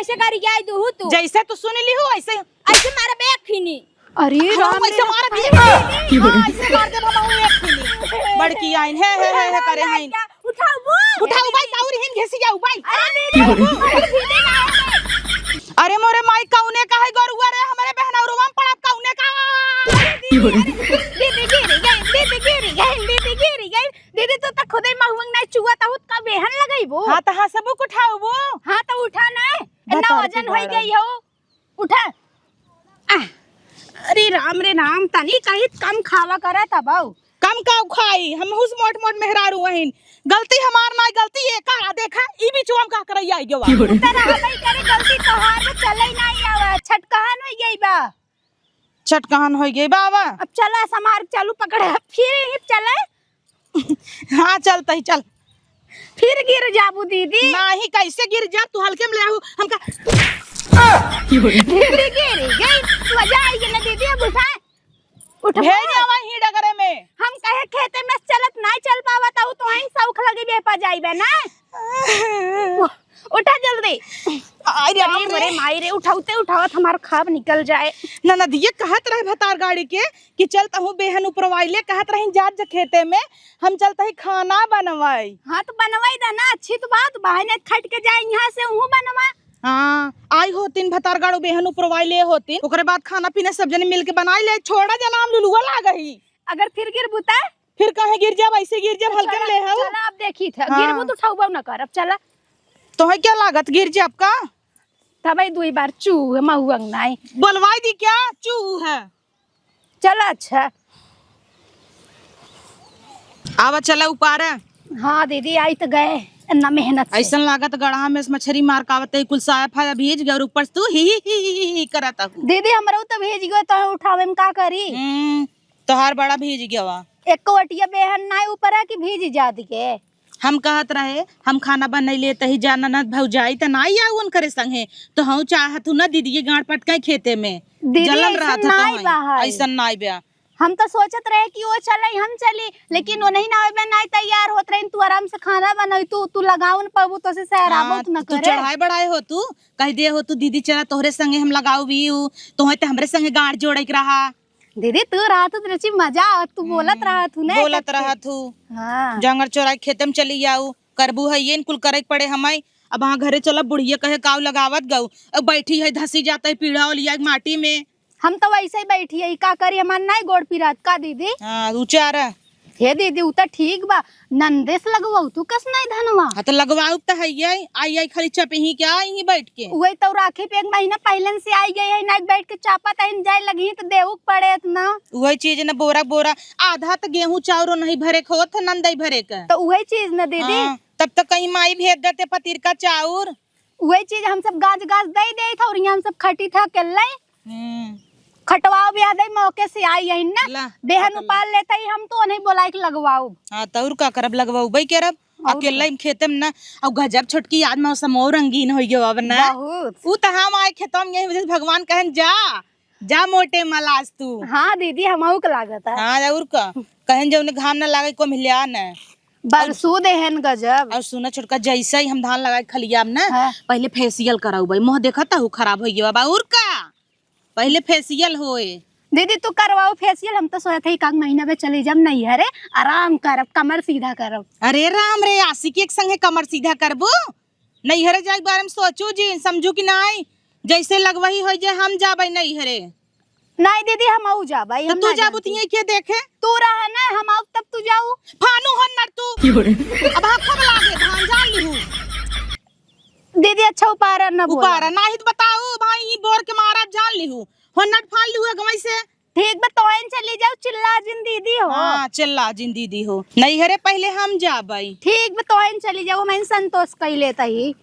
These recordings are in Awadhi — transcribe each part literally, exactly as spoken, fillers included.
ऐसे करी जाए दू तू। जैसे तू सुन ली हो, ऐसे। ऐसे मारे बे खिनी। अरे अरे, राम रे। ऐसे मार दिए। हाँ, ऐसे मार दे बाबा, वो एक खिनी। बड़की आइन, हे, हे, हे, हे, करे हैं। उठाओ वो। उठाओ भाई, काउर हिन घिसी जाऊ भाई। अरे दीदी, अरे दीदी ना। अरे मोरे माई, कौने का है गरुआ रे, हमरे बहनौरवा में पड़त कौने का? अरे दीदी, अरे दीदी गिरी गई, दीदी गिरी गई, दीदी गिरी गई। दीदी, तू तो खुदे महुअंग नहीं चुआ, तो का बेहन लगइबो? हाँ, तो हाँ, सबू उठाओ वो। हाँ, तो उठा ना, इतना बता वजन हो गई हो। उठा। आह, अरे राम रे राम, तनी कहीं कम खावा करा तब आओ। कम का खाई, हम हुस मोट मोट मेहरारू हइन। गलती हमार नाई, गलती एकर। देखा, ई बीचवा में का करैया आई गवा। तू तो रहबे करे, गलती तोहार में चले नाई आवा। छटकहन हो गई बा। छटकहन हो गई बा, आवा। अब चला, समार चालू पकड़े, फिर ही चले। हाँ, चलत ही, चल। फिर गिर जाबू दीदी। नाही, कैसे गिर जा? तू हल्के में ले आहू, हमका। दीदी गिर गई, मजा आई गई ना दीदी, अब उठा। उठ भेज बा। आवा ही डगरे में। हम कहे खेते में चलत नाही चल पावत हूँ, तो वहीं सौख लगी बेपा जाइबे ना। उठा जल्दी। आई रे अरे बाप रे। मोरे माई रे, उठाउते उठावत हमार खाब निकल जाए। ननदिये कहत रहे भतार गाड़ी के कि चल तहूँ बेहन उपरवाइले, कहत रही जात जा खेते में, हम चलत ही खाना बनवाई। हाँ तो बनवाई दा ना, अच्छी तो बात बा, ने खट के जाए यहाँ से उहू बनवा। हाँ, आई होतिन भतार गाड़ू बेहन उपरवाइले होतिन, ओकरे बाद खाना पीना सब जने मिल के बनाई ले, छोड़ा जना हम लुलुआ लागही। अगर फिर गिर बुता? फिर काहे गिर जाब, ऐसे गिर जाब, हल्के में ले हऊ। चला, अब देखी थे, हाँ। गिरबू तो उठाऊ ना करब, चला। तोहे क्या लागत, गिर जाब का? तबे दुई बार चू है, महुअंग नाई। बोलवाई दी क्या? चू है। चला, अच्छा। आवा, चला उपारा। हाँ दीदी, आई तो गए, इतना मेहनत से। ऐसन लागत गड़हा में से मछरी मार के आवत है, कुल साया फाया भीज गए और ऊपर से तू ही, ही, ही, ही, ही करत हऊ। दीदी, हमरो तो भीज गए, तो उठावे में का करी? हम्म। तोहार बड़ा भीज गवा। एक कोटिया बेहन नाई ऊपर है कि भीज जात के। हम कहत रहे, हम खाना बनई लेत ही, जा ननद भौजाई त नाई आऊ उनकरे संगे, तो हम चाहत हूँ ना दीदी के गांड पटकाई खेते में। दीदी, जलन ऐसन रहत नाई तोहई। बा है। ऐसन नाई बा। हम तो सोचत रहे कि वो चले, हम चली, लेकिन वो नहीं ना होबे, नाई तैयार होत रही, तू आराम से खाना बनई, तू, तू लगाऊ न पाबू, तो से सहराबो हाँ, तू न तू करे। चढ़ाए बढ़ाए हो तू, कह दे हो तू, दीदी चला तोहरे संगे हम लगाऊ भी हूँ, तोहे ते हमरे संगे गांड जोड़े के रहा। दीदी, तू रहत हू, तो रची मजा आवत, तू बोलत हम्म, रहत हू ना, बोलत कहत के। रहत हू। हाँ। जंगल चौराहे खेते में चली जाऊ, करबू है ये कुल करे के पड़े हमाई। अब हाँ घरे चलब, बुढ़िया कहे काऊ लगावत गऊ, अब बैठी है धसी जात है पीढ़ा ओलिया के माटी में। हम तो वैसे ही बैठी है, का करी, हमार नाई गोड़ पिरात का दीदी? हाँ, उचारा। हे दीदी, उ त ठीक बा, नंदेस लगवाऊ तू कस नाई धनवा? हाँ, तो लगवाऊ त है ये, आई, आई खाली चपही के आई ही बैठ के। उहे तो राखी पे एक महीना पहले से आई गई है, नाई बैठ के चापत है, जाए लगी तो देहू के पड़े इतना। उहे चीज न, बोरा बोरा, आधा त गेहूं चाउरो नहीं भरे के होत है, नंदई भरे के। तो उहे चीज न दीदी। हाँ, तब तो कहीं माई भेज देते पतीर का चाउर। उहे चीज हम सब गाज गाज दे देत ह और यहाँ हम सब खटी था अकेले। हम्म। खटवाओ भी आ दे मौके से आई है ना। ला, बेहन पकड़ ले। उपाल लेता ही हम तो नहीं बोलाई के लगवाओ। हाँ, तो और का करब, लगवाओ भाई करब। और अकेले का? हम खेते में ना, और गजब छोटकी आज मौसम और रंगीन हो गयो अब ना। बहुत। उ तो हम आए खेतों में यही वजह से भगवान कहन जा, जा मोटे मलास तू। हाँ दीदी, हमहू के लागत है। हाँ, और का? कहन जौने घाम ना लागे, कोम्हिल्या न। बरसू देहन गजब। और सुना छोटका, जैसे ही हम धान लगाए खलिया में ना, हाँ। पहले facial कराऊ भाई, मुँह देखत हऊ खराब हो गया बा, और का? पहले facial होए। दीदी, तू करवाओ facial, हम तो सोचत हई एक आध महीना में चली जाब नैहरे, आराम करब, कमर सीधा करब। अरे राम रे, आशिकी के संगे कमर सीधा करबू? नैहरे जाए के बारे में सोचू जी, समझू कि नाई? जैसे लगवही होई जे हम जाबै नैहरे। नाई दीदी, हम आऊ जाबै, तो हम तू ना जाबू जाती। तिये के देखे? तू रह ना, हम आऊ तब तू जाऊ। फानू हन नर तू। अब हाथ में लागे धान जान लिहू। दीदी, अच्छा उपारा न बोला। उपारा नाही तो बताऊ भाई, ई बोर के मारा जान लिहू। हो नट फान लिहू गवई से। ठीक बा, तोहन चली जाओ, चिल्ला जिन दीदी हो। हाँ, चिल्ला जिन दीदी हो। नैहरे पहले हम जाबई। ठीक बा, तोहन चली जाओ, मैं संतोष कई लेता ही।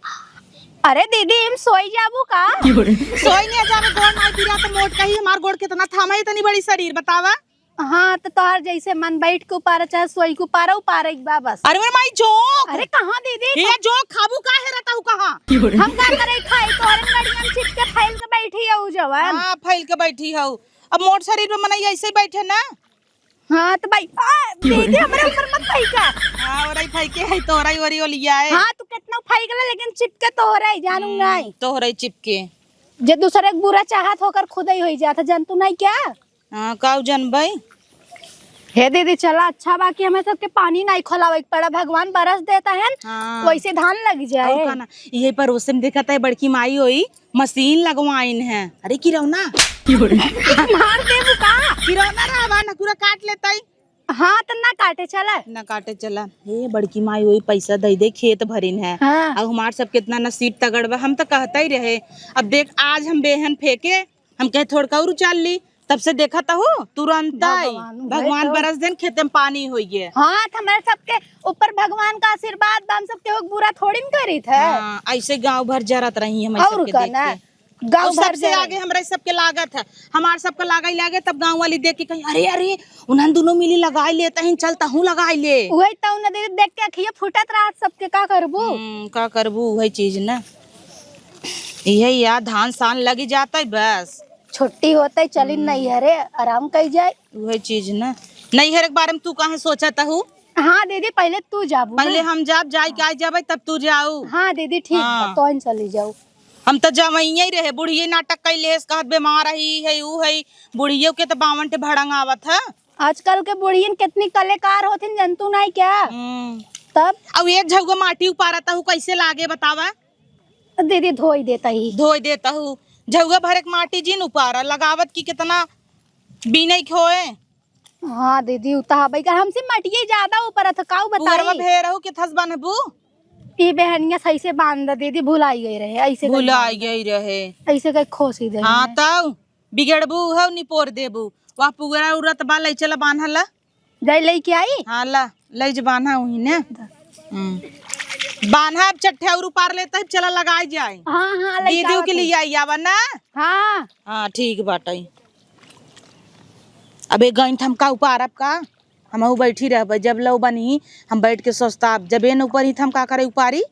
अरे दीदी, हम सोई जाबू का? सोई नहीं जाबे, गोड़ नाई पिरा तो मोट कही, हमार गोड़ कितना थामा है, इतनी बड़ी शरीर, बतावा। हाँ, तो तोहर जैसे मन बैठ के उपारा, चाहे सोई के उपारा, उपारे के बा बस। अरे मोर माई जोक। अरे कहाँ दीदी? ये जोक खाबू का है रहता हूँ कहाँ? हम का करे खाई, तोहरे गड़िया में चिपके फैल के बैठी हऊ जवन। हाँ, फैल के बैठी हऊ। अब मोट शरीर में मनई ऐसे ही बैठे ना। हाँ, तो भाई, आ, दीदी, हमरे ऊपर मत फेंका। हाँ, ओरई फेंके है, तोरई ओरी ओलिया है। हाँ, तू कितना फेंक ले, लेकिन चिपके तोरई, जानू हम्म, नहीं। तोरई चिपके। जे दूसरे के बुरा चाहत होकर खुद ही होई जात, जानतू नहीं क्या? हाँ, काऊ जनबई? हे दीदी, चला, अच्छा बा कि हमें सबके पानी नहीं खोलावे के पड़ा, भगवान बरस देता है, हाँ। वैसे धान लग जाए। और का ना, यही पड़ोस में देखत है, बड़की माई होई, मशीन लगवाइन है। अरे किरौना। मार देबू का? किरौना रहा बा ना, पूरा काट लेता ही। हाँ, त ना काटे चला। ना काटे चला। हे बड़की माई, वही पैसा दे दे, खेत भरिन है। हाँ। अब हमार सब कितना नसीब तगड़ बा, हम तो कहता ही रहे। अब देख, आज हम बेहन फेंके, हम कहे थोड़का और उचाल ली, तब से देखत हो तुरंत आई। भगवान, भगवान तो बरस देन, खेते में पानी होइए। हाँ, त हमारे सबके ऊपर भगवान का आशीर्वाद बा, हम सबके हो बुरा थोड़ी न करीत है। हाँ, ऐसे गांव भर जरत रही हम और सबके का देख ना? के। गाँव और भर सबसे जरे। आगे हमरा सबके लागत है, हमार सबके लागे लागे, तब गाँव वाली देख के कही, "अरे, अरे, उन्हन दुनो मिली लगाई ले, तहिन चल, तहूँ लगाई ले।" उहे त उन्हें दे-, देख के अखिया फूटत रहत सबके, का करबू? हम्म, का करबू, उहे चीज ना। इहे या धान सान लगी जात है, बस। छुट्टी होते चली हम्म। नैहरे, आराम कई जाए। उहे चीज ना। नैहर के बारे में तू काहे सोचत हू? हाँ दीदी, पहले तू जाबू पहले ना। हम जाब, जाई के आई जाबे, तब तू जाऊ। हाँ दीदी, ठीक हाँ। बा, तोहन चली जाऊ। हम त जवइये रहे, बुढ़िये नाटक कइले है, कहत बीमार है, ई है, ऊ है। बुढ़ियो के त बावन ठे भड़ंग आवत है। आजकल के बुढ़ियन कितनी कलेकार होथिन, जनतू नहीं क्या? हम्म। तब? अब एक झउआ माटी उपारत हूँ, कैसे लागे बतावा? दीदी धोई देता ही। धोई देता हूँ। झउआ भर एक माटी जिन उपारा, लगावत की कितना बीने के होए। हाँ दीदी, उ त हबई का, हमसे मटिये ज्यादा ऊपर है, त काऊ बताई? पुअरवा भेरहु के थस बान्हबू? ई बेहनिया सही से बांध दे दीदी, भुलाई गई रहे, ऐसे कहीं भुलाई बांध दे। गई रहे। ऐसे कहीं खोसी दे हाँ, हमें। तऊ बिगड़बू हऊ, निपोर देबू। वह पुअरा उरत बा, लई चला बान्हला। जाई लई के आई? हाँ, ला, लई जे बान्हा उही ने। दा। हम्म। बान्हा अब चट्ठे और उपार लेता है, चला लगाई जाए। हाँ, हाँ, लई दीदी के लिए आई आवा ना। हाँ। हाँ, ठीक बाटई। अबे गइन थम का उपारब का? हमहू बैठी रहबे, जब लौ बनी, हम बैठ के सोचताब, जब एन ऊपर ही थम का करे उपारी?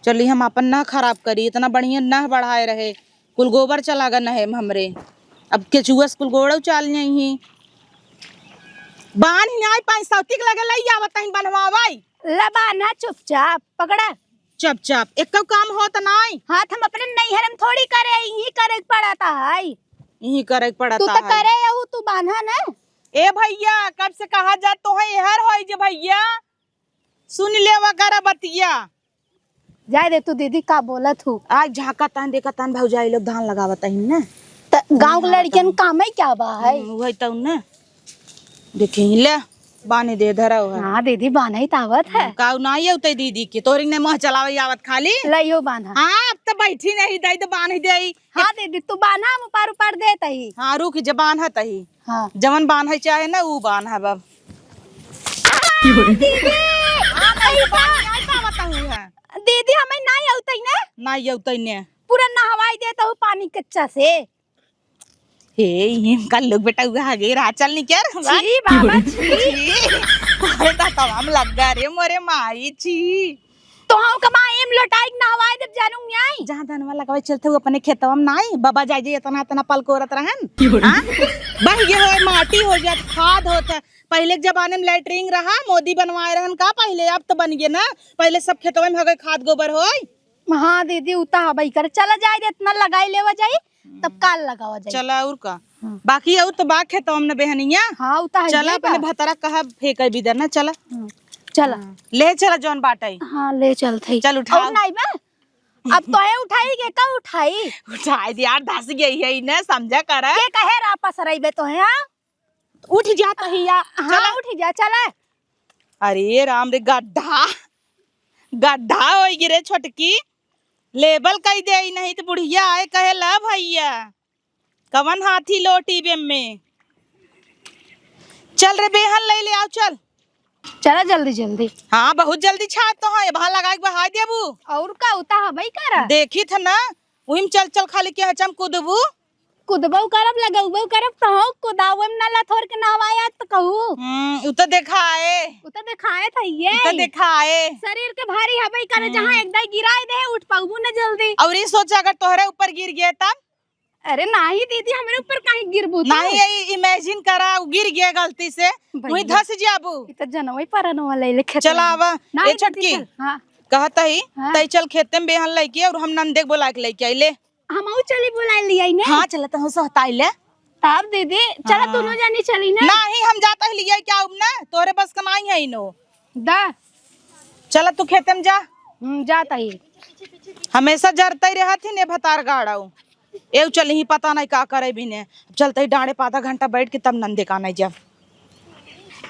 चली हम आपन ना खराब करी, इतना बढ़िया ना बढ़ाए रहे, कुल गोबर चला गन है हमरे, अब केचुआ से कुल गोड़ो चाल नहीं ही। बान ही आई पाँच सौ तिक लगे लई आवत ही बनवावाई। ला बान्हा चुपचाप, पकड़ा। चुपचाप, एको काम होत नाई। हाथ हम अपने नैहर में थोड़ी करे, यही करे के पड़ता है। यही करे के पड़ता तू तो है। करे अहू, तू बान्हा ना। ए भैया, कब से कहा जा तो है एहर होई जे भैया, सुन लेवा करा बतिया। जाए दे तू दीदी, का बोलत हूँ? आज झाका तान देखा तान भौजाई लोग धान लगावत है ना। त गाँव के हाँ, लड़कियन तब। कामे क्या बा है? हम्म, वही तो ना। देखी ले, बाने दे धरा हुआ। हाँ दीदी, बान्हई त आवत है। हम्म, काऊ ना ये उतई दीदी के, तोरी ने मुँह चलावे आवत खाली। लइयो बान्हा। हाँ, अब तो बैठी नहीं, दई तो बान्ह दे। हाँ दीदी, तू बान्हा, हम उपार उपार देत ही। हाँ, रुक जे, बान्हत ही। हाँ। जवन बान्हे चाहे ना, ऊ बान्हब अब। आ, दीदी, हाँ, नहीं तो बान्ह नहीं पावत हूँ है। दीदी, हमें नहीं अउतई ने। नहीं अउतई ने। पूरा नहवाई देत हूँ पानी कच्चा से। हे, इनका लोग बेटा हुआ आगे रहा, चल निकर, भाग। छी बाबा, छी। छी। अरे ता तमाम लग गया रे मोरे माई, छी। तो हम कमा एम लोटाई के नहवाई देब, जानू नहीं आई। जहाँ धनवा लगावे चलते हूँ अपने खेतवा में नाई, बाबा जाए जे इतना इतना पल कोरत रहन। हाँ? बह गए होए, माटी हो जात, खाद होत है। पहले के जमाने में लैट्रिन रहा, मोदी बनवाए रहन का पहले, अब तो बन गए ना। पहले सब खेतवा में हो गए खाद गोबर होए। हाँ दीदी, उ त हबई करे। चला जाए दे, इतना लगाई लेवा जाई, तब काल लगावा जाई। चला और का। हाँ। बाकी और तो बा खेतवा में न बेहनिया। हाँ, उ त हइये चला बा। अपने भतरा कहा फेंके बिदर ना, चला। हाँ, चला। हाँ। ले चला जौन बाटई। हाँ, ले चलत हई। चल उठा। और नाई बा? अब तोहे उठाई के का उठाई? उठाई दे यार, धस गई है इन्हें, समझा करा। के कहे रा पसरई बे तोहे, हाँ? उठ जा तहिया। हाँ, चला। उठ जा, चला। अरे राम रे, गड्ढा, गड्ढा होई गिरे छोटकी, लेबल कई दे, नहीं तो बुढ़िया आए कहे, "ला भैया, कवन हाथी लोटी बे में?" चल रे बेहन, ले ले आओ, चल। चला जल्दी जल्दी। हाँ, बहुत जल्दी छाप तो है, वहाँ लगा के बहा देबू। और का उता हबई करा? देखी थ ना, वही में चल चल खाली के हचम कूदबू। कुदबो करब, लगउबो करब, तहु कुदावे में ना लथोर के नहवाया त कहू। हम्म, उ त देखाए। उ त देखाए थइये। उ त देखाए। शरीर के भारी हबे करे, हम्म। जहाँ एक दाई गिराए दे, उठ पाउबू ना जल्दी। और ई सोच, अगर तोहरे ऊपर गिर गए तब? अरे नाही दीदी, हमरे ऊपर काहे गिरबू तू? नाही, ये imagine करा, उ गिर गया गलती से, भैया। वही धस जाबू। ई त जनवई परन वाला ले खेत चला में। आवा। नाही ए दीदी, छोटकी, चल। हाँ। कहत ही, हाँ। तई चल खेते में बेहन लइके और हम नंदे के बोला के लइके आई ले। हमहू चली बोला लिया ने। हाँ, चला तहु सहताई ले। तब दीदी, चला हाँ। दोनों जानी चली ना। नाही, हम जाता ही लिया क्या अब ना, तोरे बस का नाही है इनो। दा। चला तू खेते में जा। हम्म, जाता ही। हमेशा जरता ही रहत ही ने भतार गाड़ाऊ। एउ चली ही पता नहीं का करे भी ने। अब चलते ही डांडे पे आधा घंटा बैठ के तब नंदे का नहीं जब।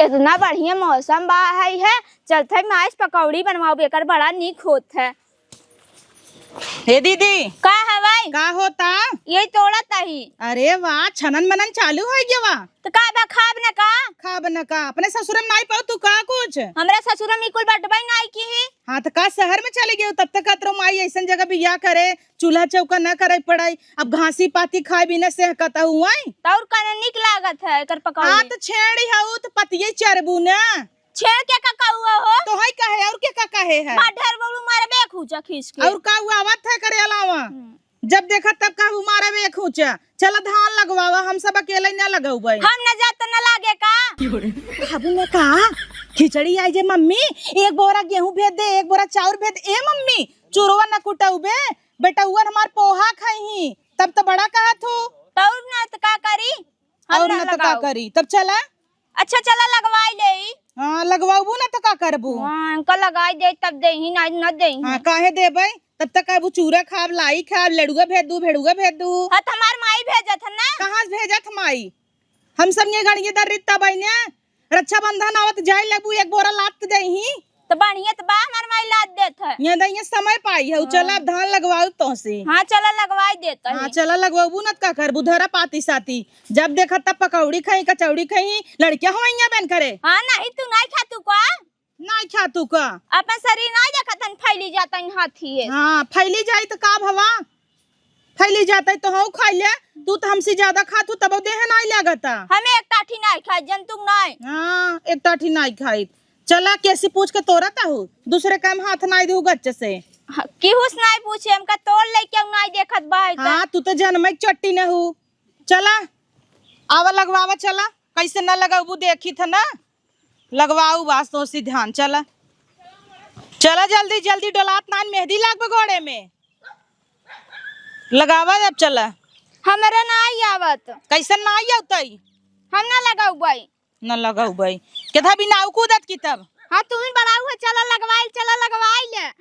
इतना बढ़िया मौसम बा है, है। चलते ही माइस पकौड़ी बनवाओ, बेकर बड़ा नीक होत है। हे दीदी। का हवाई? का होता? यही तोड़त ही। अरे वाह, छनन मनन चालू होइ गया वा। त का बा, खाब न का? खाब न का? अपने ससुर में नाई पाऊ तू का कुछ? हमरा ससुर में कुल बटबई नाई की ही। हाँ, त का शहर में चली गई? तब तक कतरो माई ऐसन जगह बियाह करे, चूल्हा चौका न करे पड़ाई। अब घासी पाती खाए बिना सेहकत हुआई। त और कने निक लागत है एकर पकौड़ी। हाँ, त छेड़ी हऊ त पतिये चरबू ना। छेड़ के का कहुआ हो? तो है कहे, और के का कहे है? मार ढेर बोलू, मारबे खूंचा खींच के। और का हुआ आवत है करे अलावा? हम्म। जब देखा तब का मारबे खूंचा। चला धान लगवावा, हम सब अकेले ना लगौबै। हम न जात न लागे का? बाबू ने कहा, खिचड़ी आई जे मम्मी, एक बोरा गेहूं भेज दे, एक बोरा चाउर भेज दे। ए मम्मी, चूरवा न कुटौबे, बेटौवन हमार पोहा खइही, तब त बड़ा कहत हो। तौर ना त का करी? हम और ना न त का लगाऊ। करी? तब चला। अच्छा, चला लगवाई लेई। हाँ, लगवाबू ना त का करबू? हाँ, इनका लगाई दे, तब देही, ना, ना देही। हाँ, काहे देबै? तब तक कहबू चूरा खाब, लाई खाब, लड़ुआ भेज दू, भेड़ुआ भेज दू। हाँ, त हमार माई भेजत है ना। कहाँ से भेजत माई? हम सब ये गणिये दर्रित तब आइने, रक्षाबंधन आवत जाए लेबू, एक बोरा लाद देही। त बढ़िया त बा, हमार माई लाद देत है। ये दइया समय पाई है, उ चला हाँ। अब धान लगवाऊ तोहसे। हाँ, चला लगवाई देत है। हाँ, चला लगवाबू न त का करबू, धरा पाती साती। जब देखा तब पकौड़ी खाई, कचौड़ी खाई, लड़किया हवैया बन करे। हाँ, नहीं, तू नहीं खा तू का? नहीं खा तू का? अपन शरीर नहीं देखत हन, फैली जाता इन हाथी है। हाँ, फैली जाई त का भवा? फैली जाता है तो हऊ खाई ले। तू त हमसे ज्यादा खात हू, तब देह नहीं लागता। हमें एक टाठी नहीं खाई, जंतुक नहीं। हाँ, एक टाठी नहीं खाई। चला, केसी पूछ के तोरत हऊ, दूसरे काम हाथ नाई देहू गच्च से। हाँ, केहू से नाई पूछे, हमका तोड़ ले, केहू नाई देखत बा, है त। हाँ, तू तो जनमक चट्टी न हू। चला, आवा लगवावा, चला, कैसे न लगौबू, देखी थ ना, लगवाऊ बास तो सी ध्यान। चला, चला जल्दी, जल्दी, डोलात नान मेहंदी लागबे गोड़े में, लगावा अब, चला। हमरा नाई आवत। कैसे नाई आवतई? हम ना लगौबै। न लगौबै। केधा बिनाऊ कूदत की तब? हाँ, तू ही बड़ाऊ है, चला लगवाइल, चला लगवाइल।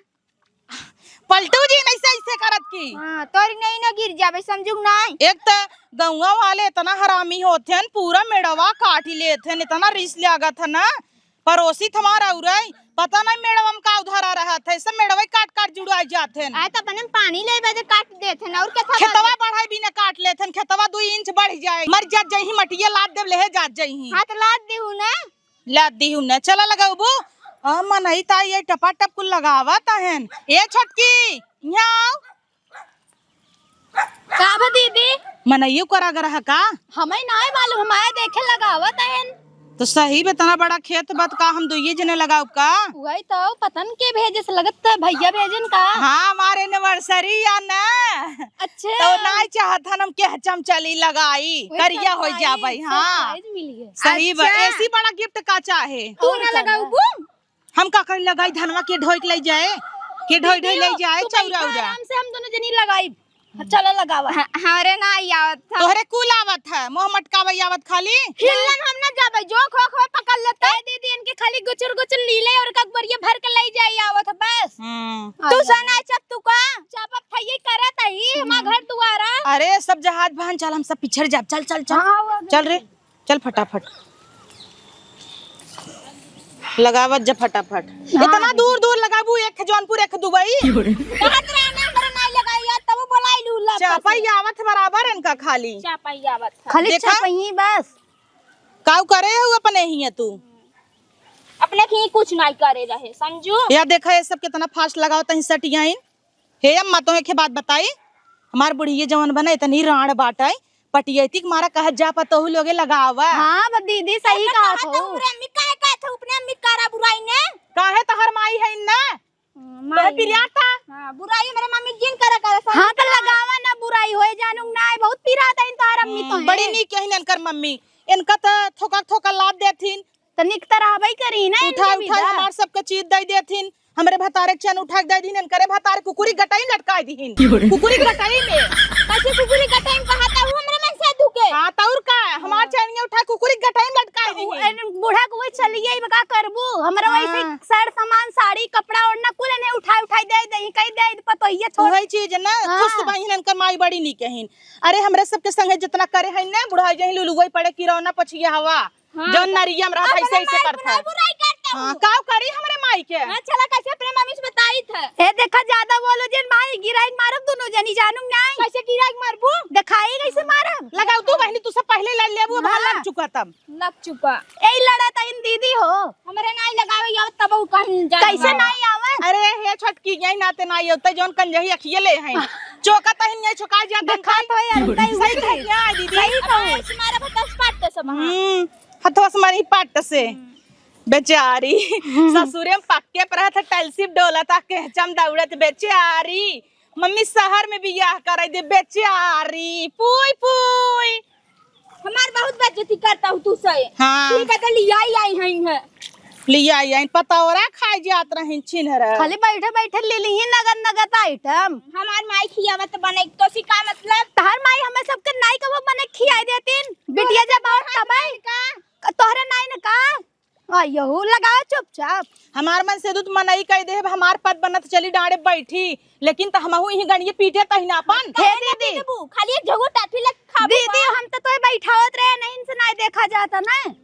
पलटू जी नहीं से ऐसे करत की। हाँ, तोरी नहीं न गिर जाबे, समझू नहीं। एक त गौवा वाले इतना हरामी होत हन, पूरा मेड़वा काट ही लेत हन, इतना रिस लागत है ना। पड़ोसी त हमार अउरई, पता नहीं मेड़वा में का उधारा रहत है, सब मेड़वा काट काट जुड़ाई जात हन। आए त अपने में पानी लेबे त काट देत हन, और क्या था खेतवा बात? बढ़ाई बिना काट लेत हन, खेतवा दू इंच बढ़ जाए, मर जात जइही, मटिया लाद देब, लेहे जात जइही। हाँ, त लाद देहू ना। लाद देहू ना, चला लगौबू। आ, मनई ता ये टपाटप कुल लगावत हन। ए छोटकी, यहाँ आओ। का बा दीदी? मनइयो करा गरह का? हमें नाय मालूम, हम आए देखे लगावत हन। तो सही में इतना बड़ा खेत बा त का हम दुइये जने लगाउब का? वही तो, पता न के भेजे से लगत त भैया भेजन का? हाँ, हमार anniversary या ना। अच्छा। तो नाय चाहत हन हम के चमचली लगाई, वही करिया हो surprise, जाबै, हाँ। Surprise मिल गया। सही बा, अच्छा। एसी बड़ा gift का चाहे? तू और ना का बा? लगाउबू? हम का करी लगाई धनवा के ढोई के ले जाए, के ढोई ढोई ले दीदी, जाए तू चौरा बैठा उरा। आराम से, हम दोनों जनी लगाई। चला लगावा। ह-, हमरे ना आई आवत था। तोहरे कुल आवत है, मोह मटकावे आवत खाली। हिलन हम ना जाबे, जो खो खो पकड़ लेता। ए दीदी, इनके खाली गुचुर गुचुर लीले और का बोरिया भर के ले जाई आवत है बस। हम्म। तू सना चप तू का? चप अब थइये करत ही, हमार घर दुआरा। अरे सब जहाज बहन, चल हम सब पिछड़ जाब, चल चल चल। हाँ, वो चल रे। चल फटाफट। लगावत जा फटाफट। हाँ। इतना दूर दूर लगाबू, एक जौनपुर, एक दुबई। कहत रहे ना, हमरा नाई लगाई यार, तब बोलाई लू ला चापा पासे। आवत बराबर इनका खाली। चापा आवत है। खाली देखा? चापा ही बस। काऊ करे हऊ अपने ही है तू? अपने ही कुछ नाई करे रहे, समझू? या देखा, ये सब कितना fast लगावत ही सटियाइन। हे अम्मा, तोहे के बात बताई, हमार बुढ़िये जवन बना इतनी रांड बाटै, पटियैती के मारा कहत जा पतोहू लोगे लगावा। हाँ, बा दीदी, सही अरे, कहत कहत हो। हमरे अम्मी काहे कहत हो, अपने अम्मी करा बुराई ने? काहे तोहर माई है ना? हाँ, तोहे माई पिरियाता? हाँ, बुराई हमरे मम्मी जिन करा करे, हाँ, तो लगावा ना, बुराई होए जानू ना, बहुत नीक हइन इनकर मम्मी, इनका त थोका थोका लाद देथिन। त नीक त रहबई करी ना, उठा इनके उठा बिदा। हमार सबके चीज दइ देथिन, हमरे भतारे के चैन उठा के दइ दीन, इनकरे भतारे कुकुरी गटई में लटकाइ दीहिन। कुकुरी गटई में। कैसे कुकुरी गटई में कहा था, वो हमरे मन से दुखे। हाँ, त और का? हमार चैनिया उठा कुकुरी गटई में लटकाइ दीहिन। एन बूढ़ा के वही चलिए, इब का करबू? हमरा वैसे हाँ। सर सामान, साड़ी, कपड़ा, ओढ़ना कुल एने उठाइ उठाइ दइ दे, कहि दे पतोहिया छोड़। वही चीज ना, हाँ। खुश बहिन इनकर माई बड़ी नीक हइन। अरे, हमरे सबके संगे जितना करे हइन ना, बुढ़ाई जहीं लुलुगई पड़े, किरौना पछिया हवा। हाँ, जौन तो नरियम रहत अपने ऐसे ऐसे माई करत बुराई है। बुराई करता हाँ, हूँ। काव करी हमरे माई के? हाँ, चला कैसे अपने मम्मी से बताई था। ए, देखा, ज्यादा बोलो जिन माई, गिराई के मारब दोनों जनी, जानू नहीं। कैसे गिराई के मारबू? दिखाई कैसे मारब? लगाओ तू बहनी, तू सब पहले लड़ लेबू, अब हाँ। लग चुका तब। लग चुका। ए, लड़ा त इन दीदी हो। हमरे नाई लगावे आवत तब उ कहीं जाने कैसे वाला। नाई आवत? अरे हे छोटकी, यही नाते नाई आवत, जौन कंजही अखिए ले हैं। चोका तहिन ये चोका जात देखा हैं। तो यार, तई सही उल्टी। कह क्या दीदी? सही अब कहू। ऐसे मारा बता पाट से वहाँ। हम्म, हथवा से मारी पाट से। हम्म। बेचारी, हम्म। ससुरे में पक्के पर रहत, टलसिप डोलत, केहचम दौड़त, बेचारी। मम्मी शहर में बियाह कराई दे, बेचारी। पुई, पुई। हमार बहुत बेइज्जती करता हूँ तू से। हाँ। ठीक है, तो लियाई आई हैं, हैं। लियाई आई, पतौरा खाए जात रही छिनरा। खाली बैठे बैठे ले ली ही नगद नगद आइटम। हमार माई खियावत बने तो सी का मतलब? तहार माई हमें सबके नाई कबो बने खियाई देतीन। बिटिया जब और तबे का? तोहरे नाई न का? अयहू लगाओ चुपचाप। हमार मन से दूत मनई कह देब, हमार पद बनत चली डाँड़े बैठी, लेकिन त हमहू इही गणिये पीटे तहिन आपन। हे दीदी। देबू, खाली एक झगो टाठी लग खाबू दीदी, बा। हम त तोहे बैठावत रहे, नहीं इनसे नाई देखा जाता ना।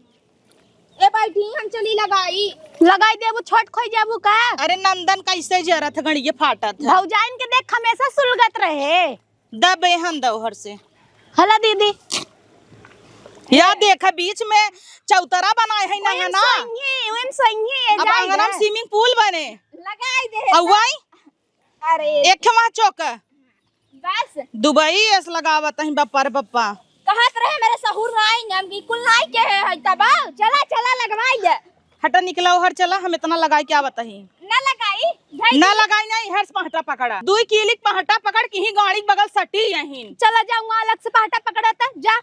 ए बैठी, हम चली लगाई। लगाई देबू, छोट खोई जाबू का? अरे नंदन कैसे जरत गणिये फाटत है। भौजाइन के देख हमेशा सुलगत रहे। दबे हन दौहर से। हला दीदी। या देखा, बीच में चौतरा बनाए है ना, ओइम है ना? सोइहे, ओइम सोइहे, अब जाई आंगन में ना। Swimming pool बने। लगाई दे। अउआई? अरे। एक ठे वहाँ चौका। बस। दुबई एस लगावत ही बप्पा रे बप्पा। कहत रहे मेरे सहूर नाई, हम की कुल नाई के है, है तब। चला, चला लगवाई ले। हटा निकला ओहर चला, हम इतना लगाई क्या बताई। ना लगाई, धई ना दी। लगाई नहीं, हर से पहटा पकड़ा। दुई कीलिक पहटा पकड़ के ही गाड़ी के बगल सटी यहीं। चला जाऊंगा अलग से पहटा पकड़ा त, जा।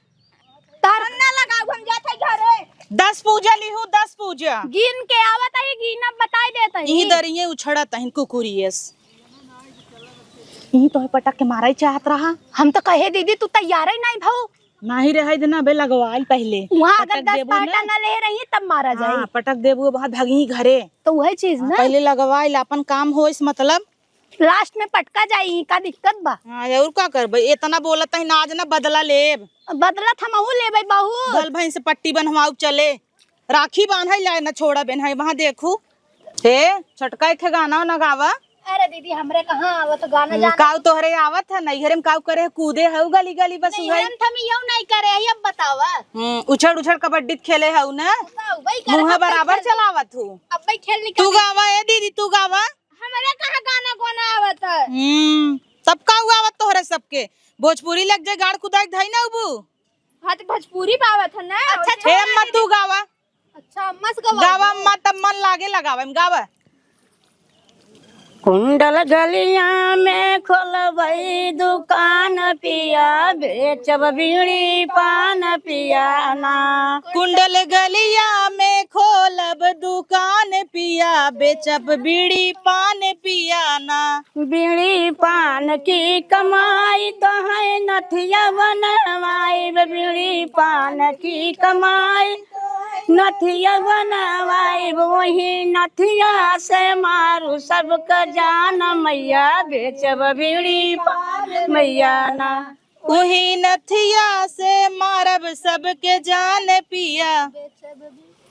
तार हम ना लगाऊ, हम जात है घरे। दस पूजा लिहू, दस पूजा। गिन के आवत है, गिन अब बताई देत है। इही दरिये उछड़त हइन कुकुरियस। इही तोहे पटक के मारा ही चाहत रहा। हम तो कहे दीदी तू तैयार ही नहीं भऊ। नाही रहे देना बे, लगवाई पहले। वहाँ अगर पटक दस देबू पहटा ना। ना ले रही तब मारा जाई। हाँ, पटक देबू, बहुत भगी घरे। तो वही चीज हाँ, ना। पहले लगवाई ला, अपन काम हो इस मतलब। Last में पटका जाई, का दिक्कत बा? हाँ, और का करबे? इतना बोलत है ना, आज ना बदला लेब। बदला त हमहू लेबे बहू। गल भैंस से पट्टी बनवाऊ चले। राखी बांधे लाए ना छोड़ा बेन है, वहाँ देखू। हे, छोटका एक ठे गाना ना गावा। अरे दीदी, हमरे कहाँ आवत गाना हम्म, जाना? काऊ तोहरे आवत है, नैहरे में काऊ करे है, कूदे है गली गली बस नहीं, उहे। हम थमी यू नहीं करे है, अब बतावा। हम्म, उछड़ उछड़ कबड्डी खेले है ना? बताओ, भाई, करे मुँह हम बराबर कैसे? चलावत हूँ। अब भाई खेल तू निकाल। गावा, ए दीदी, तू गावा। हमरे कहाँ गाना गोना आवत है? हम्म, तब काऊ आवत तोहरे सबके? भोजपुरी लग जाए, गाड़ कुदाई धाई ना उबू। हाँ, तो भोजपुरी पावत है ना? अच्छा, अच्छा। ए अम्मा, तू गावा। अच्छा, अम्मा से गवा गावा दो। अम्मा, तब मन लागे लगावे में गावा। कुंडल गलिया में खोलबई दुकान पिया, बेचब बीड़ी पान पिया ना। कुंडल गलिया में खोलब दुकान पिया, बेचब बीड़ी पान पिया ना। बीड़ी पान की कमाई तोहैं नथिया बनवाइब, बीड़ी पान की कमाई नथिया बनवाइब, वही नथिया से मारू सबका जान मैया, बेचब बीड़ी पान मैया ना। उही नथिया से मारब सबके जान पिया,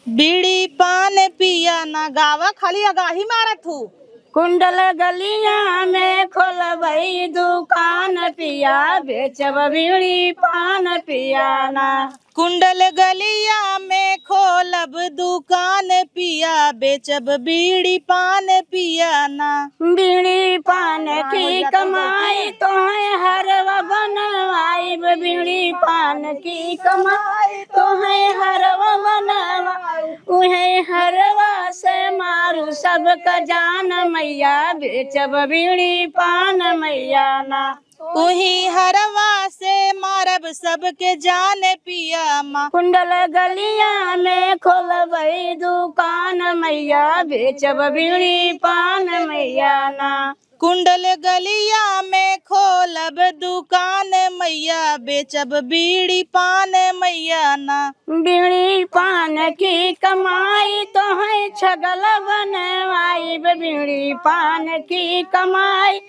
बीड़ी पान पिया ना। गावा, खाली अगाही मारत हूँ। कुंडल गलिया में खोलबई दुकान पिया, बेचब बीड़ी पान पिया ना। कुंडल गलिया में खोलब दुकान पिया, बेचब बीड़ी पान पिया ना। बीड़ी पान की कमाई तोहैं हरवा बनवाइब, बीड़ी पान की कमाई तोहैं हरवा बनवाइब, उहै हरवा से मारू सबका जान मैया, बेचब बीड़ी पान मैया ना। उही हरवा से मारब सबके जाने पिया माँ। कुंडल गलिया में खोलबई दुकान मैया, बेचब बीड़ी पान मैया ना। कुंडल गलिया में खोलब दुकान मैया, बेचब बीड़ी पान मैया ना। बीड़ी पान की कमाई तोहई छगल बनवाइब, बीड़ी पान की कमाई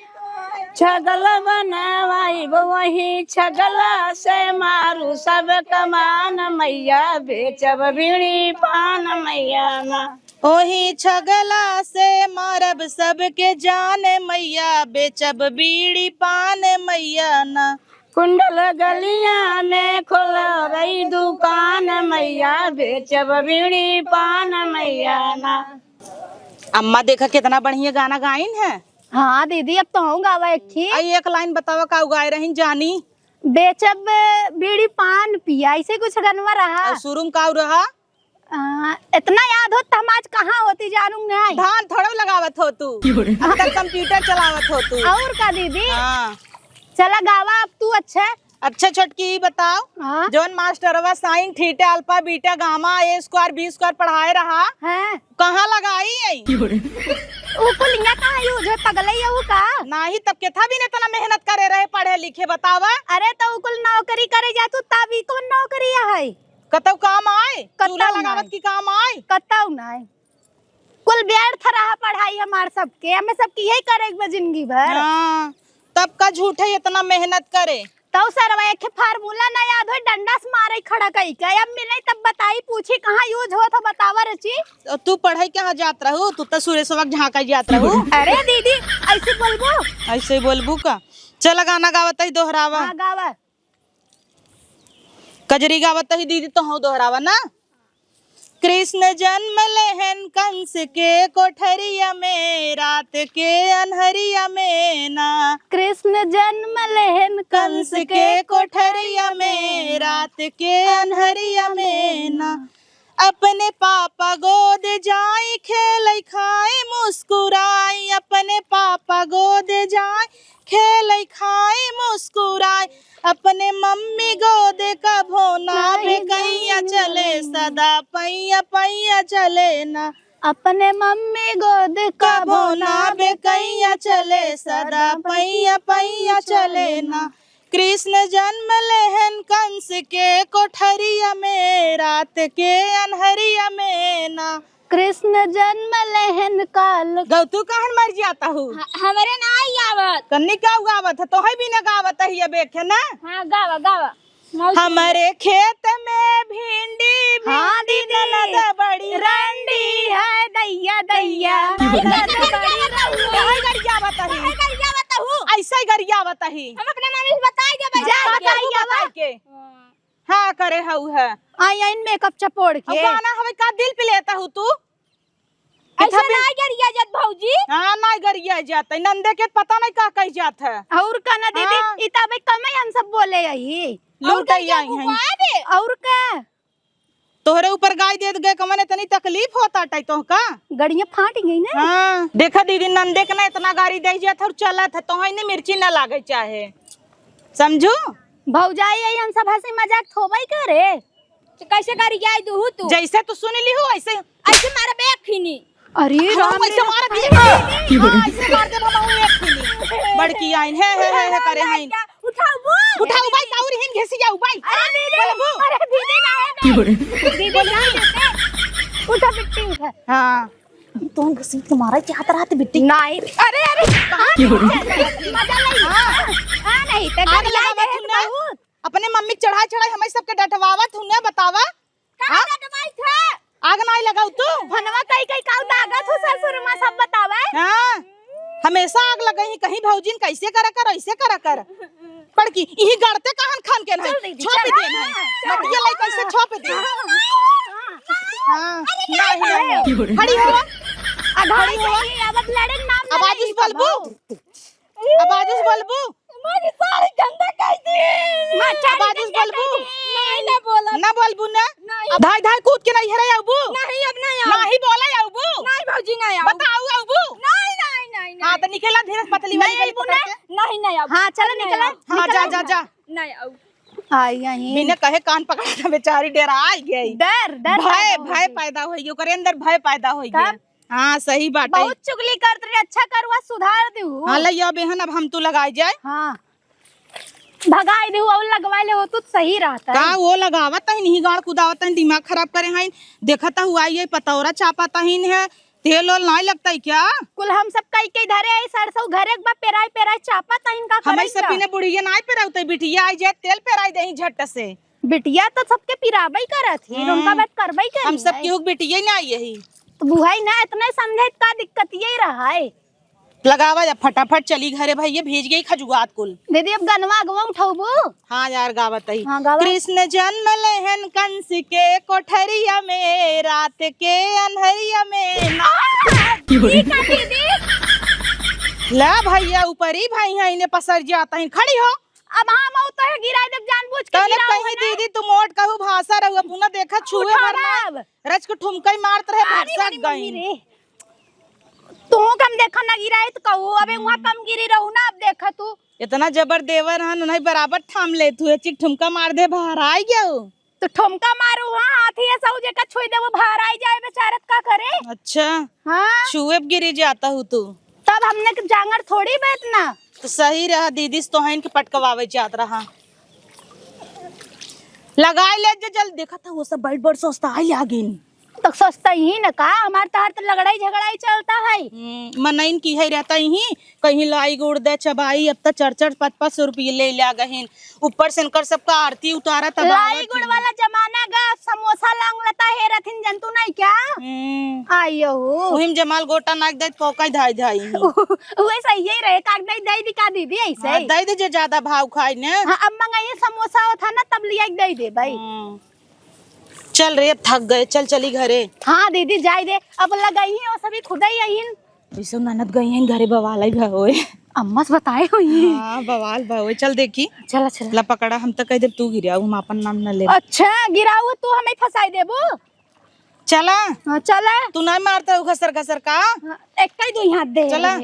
छगल बनवाइब, वही छगला से मारू सब कमान मैया, बेचब बीड़ी पान मैया ना। ओही छगला से मारब सबके जान मैया, बेचब बीड़ी पान मैया ना। कुंडल गलिया में खोलबई दुकान मैया, बेचब बीड़ी पान मैया ना। अम्मा देखा कितना बढ़िया गाना गाइन है। हाँ दीदी, अब तो हम गावा एक थी। आई एक लाइन बतावा का गाए रहीन जानी। बेचब बीड़ी पान पिया, ऐसे कुछ गनवा रहा। और शुरू में का रहा? आ, इतना याद होत त हम आज कहाँ होती जानू नहीं। धान थोड़ो लगावत हो तू, अब तक कंप्यूटर चलावत हो तू। और का दीदी? हाँ। चला गावा अब तू। अच्छा। अच्छा छोटकी, ई बताओ, हाँ? जौन मास्टरवा sine theta alpha beta gamma a square b square पढ़ाए रहा, हाँ। कहाँ लगाई आई? उ कुल इहाँ कहाँ use है, पगलई है उ का? नाही तब केथा बिन इतना मेहनत करे रहे पढ़े लिखे, बतावा। अरे तो उ कुल नौकरी करे जातू तब ई कौन नौकरी है? कतौ काम आए? कतौ चूल्हा लगावत नाई। की काम आए? कतौ नाई। कुल व्यर्थ रहा पढ़ाई हमार सबके, हमें सबके यही करे के बा जिंदगी भर। हाँ, तब का झूठे इतना मेहनत करे। तौ सरवा एक formula ना याद होई, डंडा से मारे खड़ा कई के। अब मिले तब बताई, पूछी कहाँ use होत है, बतावा रची। तो तू पढ़े कहाँ जात रहू? तू तो सुरेशवा के झांका जात रहू। अरे दीदी, ऐसे बोलबो? ऐसे ही बोलबू का? चल गाना गावत ही दोहरावा। हाँ, गावा। कजरी गावत ही दीदी, तो हूँ दोहरावा ना। कृष्ण जन्म लेहन कंस के कोठरिया में, रात के अन्हरिया में ना। कृष्ण जन्म लेहन कंस के कोठरिया में, रात के अन्हरिया में ना। अपने पापा गोद जाई, खेलै खाई मुस्कुराई, अपने पापा गोद जाई, खेलै खाई मुस्कुराई, अपने मम्मी गोद कभो ना बेकैया चले, सदा पैया पैया चले ना। अपने मम्मी गोद कभो ना बेकैया चले, सदा पैया पैया चले ना। कृष्ण जन्म लेहन कंस के कोठरिया में, रात के अन्हरिया में ना। कृष्ण जन्म लेहन काल। गौ तू कहन मर जाता हूँ। ह-, हमरे ना आई आवत। कन्नी का गावत है, तोहई भी ना गावत है, ये बेखे ना। हाँ, गावा, गावा। मौसी। हमरे खेत में भिंडी, हाँ, भिंडी दीदी। ननद बड़ी रंडी है, दैया, दैया। नहीं, नहीं, नहीं, नहीं, नहीं, नहीं। कहाँ गरियावत ही? कहाँ गरियावत हूँ? ऐसे ही गरियावत ही। हम अपने मम्मी से बताई देबे, जा, जाके। बताई बताई देबे। के। हाँ। हाँ, करे हऊ है। आई, आइन makeup चपोड़ अब के। गाना हवे का दिल पे लेता हूँ तू? ऐसे कितना भी नाई गरिया जात भौजी। हाँ, नाई गरिया जात है। नंदे के पता नहीं का कही जात है। और का ना दीदी, हाँ। ई त अबे कमे हम सब बोले यही। और लूटे का आई हैं। उपाय बे? और का? तोहरे ऊपर गाय दे गए, कमन इतनी तकलीफ होता टाई तो का? गड़िया फाट गई ना। हाँ, देखा दीदी, नंदे के ना इतना गाड़ी दे जात है और चलत है, तोहई ने मिर्ची ना लागे चाहे, समझू? भौजाई, यही हम सब हंसी मजाक थोबई करे। तो कैसे गरियाई दूहू तू? जैसे तू सुन लिहू, ऐसे। ऐसे मारब एक खिनी। अरे हम राम रे। ऐसे मारब एक खिनी। हाँ, ऐसे मार देब हम एक खिनी। बड़की आइन, हे, हे, हे, हे, करे हैं। उठाऊ। उठाऊ भाई, काऊ रिहिन घिसियाऊ भाई। अरे दीदी, बोलबू? अरे दीदी, ना, ना। दीदी, बोलबू? ना, उठा बिट्टी, उठा। हाँ। तो घसीट के मारा, क्या हाथ रहते बिट्टी? नहीं। अरे, अरे। हाँ, मजा नहीं। हाँ। हाँ, नहीं, तो आग गरियाई लगावत दे हूँ ना। बहुत। अपने मम्मी के चढ़ाई चढ़ाई हमें सबके डटवावत हूँ ना, बतावा। कहाँ हाँ? डटवाई थे? आग नाई लगाऊ तू। भनवा कई कई काऊ दागत हो ससुर माँ सब बतावे। हाँ, हमेशा आग लगई ही, कहीं भौजिन कैसे करा कर, ऐसे करा कर। पड़की, इही गड़ते कहन खान के नहीं, चल दीदी, छोप चल, दे नहीं। हाँ, चल। मटिया लाई कैसे छोप दे। हाँ, हाँ, नहीं, नहीं। खड़ी हो। आ, खड़ी हो। अब लड़े नाम अब ना आजुस लेही बोलबू? कबो। अब आजुस बोलबू? हमारी सारी गंदा कर दी। माँ, अब आजुस बोलबू? नहीं, ना बोला। ना बोलबू ना? नहीं। अब धाई धाई कूद के नहीं हेरे आबू? नहीं, अब नहीं आऊ। नहीं बोला आबू? नहीं भौजी, नहीं आऊ। बताऊ आबू? नहीं, नहीं, नहीं, हाँ, नहीं। तो निकला धीरे से पतली वाली नहीं गली आऊ पकड़ ना? के। नहीं, नहीं आऊ। हाँ, चलो नहीं निकला। आऊ। हाँ, जा, निकला। जा, जा। नहीं आऊ। आई यहीं। बिना कहे कान पकड़ा था, बेचारी डेराइ गई। डर, डर भय, पैदा होइ भय गई। पैदा होइ गई, ओकरे अंदर भय पैदा होइ गया। तब? हाँ, सही बात है। बहुत चुगली करत रही, अच्छा करुआ सुधार दिहु। हाँ, लइया बेहन, अब हम तू लगाई जाए। हाँ। भगाई दिहु और लगवाइ लेहु तो सही रहत है। का वो लगावत है, नहीं गाड़ कुदावत है, दिमाग खराब करे हैं। देखत है, हुआ ये पतौरा चापत है, तेल ओल नाहीं लगता है क्या? कुल हम सब कई कई धरे आई सरसों घरे एक बार पेराई पेराई चापत है, इनका हमारे करे सब का? बिना बुढ़िया नाहीं पेरावत है, बिटिया आई जाए तेल पेराई देही झट से। बिटिया तो सबके पिराबई करत ही, हम्म। उनका बात करबई करी हम सब है। केहू के बिटिया ही ना आई यही। तो बुहाई ना इतने समझे का दिक्कत यही रहा है। लगावा जा फटाफट चली घरे भैया, भीज गई खजुआत कुल। दीदी अब गनवा अगवा उठौबू? हाँ यार गावत ही। हाँ, गावा। कृष्ण जन्म लेहन कंस के कोठरिया में रात के अन्हरिया में ना। ई का दीदी? ला भैया ऊपरी भाई हैं, इन्हें पसर जाता है, खड़ी हो। अब हम आऊ तो है गिराई देब, जानबूझ के तने गिराऊ कहीं है ना। दीदी, तू मोट कहू भाषा रहू, अपना देखा छुए उठा भर ना। ना अब। रच के ठुमकई मारत रहे, अरे भरसक मेरी मम्मी गई। रे। तू कम देखा ना गिराई तो कहू, अबे वहाँ हम्म। कम गिरी रहू ना, अब देखा तू। इतना जबर देवर हन, उन्हें बराबर थाम ले तू, एक ठुमका मार दे, बाहर आई गयो। तो ठुमका मारू, हाँ, हाथी है सऊ जेका छुई दे, वो बाहर आई जाए बेचारत का करे। अच्छा। हाँ। छुए गिरी जाता हूँ तू। तब हमने के जांगर थोड़ी बा इतना। तो सही रहा दीदी, से तोहन के पटकवावे जात रहा। लगाई ले जे जल्दी, देखा था वो सब बड़ बड़ सोचता आई आगिन। तो सोचता ही न का, हमार तहार तो लड़ाई झगड़ाई चलता है। हम्म, मनइन की है रहता ही, कहीं लाई गुड़ दे चबाई, अब तो चार चार पाँच पाँच सौ रुपये ले लिया गहिन। ऊपर से इनकर सबका आरती उतारा तब लाई आवत गुड़ ही। वाला जमाना गा, समोसा लांग लता हे रथिन जंतु नहीं क्या? हम्म। आयो। उहिम जमाल गोटा नाक दे, पोका धाई धाई ही। उहे सही यही रहे, काग दे, दे दी का दीदी ऐसे? हाँ, दे दे जे ज्यादा भाव खाई ने। हाँ, अब मंगाइए समोसा होता ना, तब लिया के दे दे भाई। हम्म। चल रे, अब थक गए, चल चली घरे। हाँ दीदी, जाए दे, अब लगाई ही और सभी खुदा ही आइन। वैसे ननद गई हैं घरे, बवाल ही भा होए। अम्मा से बताए हुई। हाँ, बवाल भा होए। चल देखी। चला, चला। ला पकड़ा, हम तो कह देब तू गिराऊ, हम आपन नाम न ले। अच्छा, गिराऊ तू हमें फंसाई देबू? चला। हाँ, चला। तू नहीं मारता हूँ घसर घसर का? हाँ, एक ही दो हाथ दे। चला।